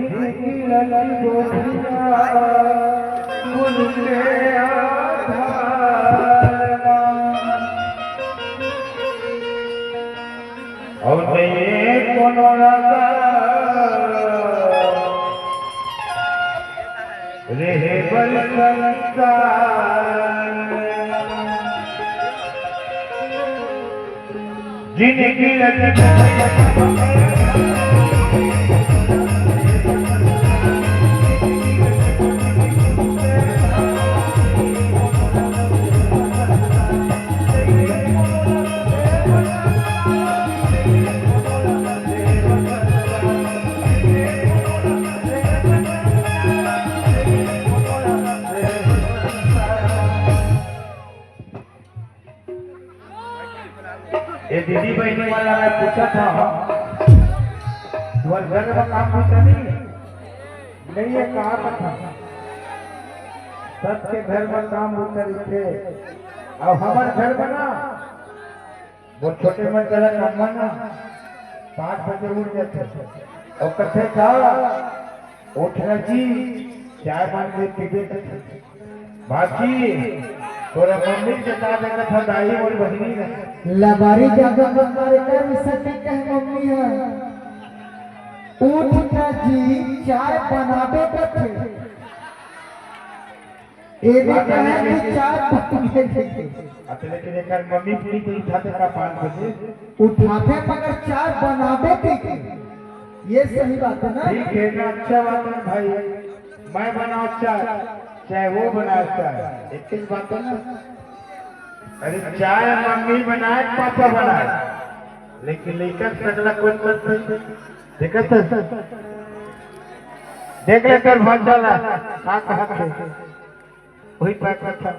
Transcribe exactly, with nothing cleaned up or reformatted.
मिलत गोठिया कुल के आधार। अउ नइये कोनो लगा रेहे बर संसार। जिनगी लगी ए दीदी बहिनी वाला मैं पूछत हव, तुहर घर म काम बूता नहीं? नहीं हे, कहा कथा। सबके घर म काम बूता रहिथे, अउ हमर घर म ना, मोर छोटे मन चला काम म ना, पाँच बजे उठ जाथे, अउ कथे का, उठ ना जी, चाय पानी दे पीबे। बाकी तोरा मम्मी के का देखत ह दाई मोर बहिनी ने। लबारी जादा बंगारे कर सके कहे मम्मी ह। उठ ना जी, चाय बनाबे करथे। एने कहे कि चाय बन गे। अच्छा, लेकिन एकर मम्मी पूरी तो उठाथे का पाँच बजे? उठाथे मगर चाय बनाबे के, के। ये सही बात है ना? ठीक है ना, अच्छा बात है भाई। मैं बनाओ चाय, चाहे वो बनाए चाय, एक ही बात है ना। अरे चाय मम्मी बनाए, पापा बनाए, लेकिन लइका के सकला कोन करथे? देखत हस? देख ले तोर भंसा ला, का कहत हे? वही पाए करथे।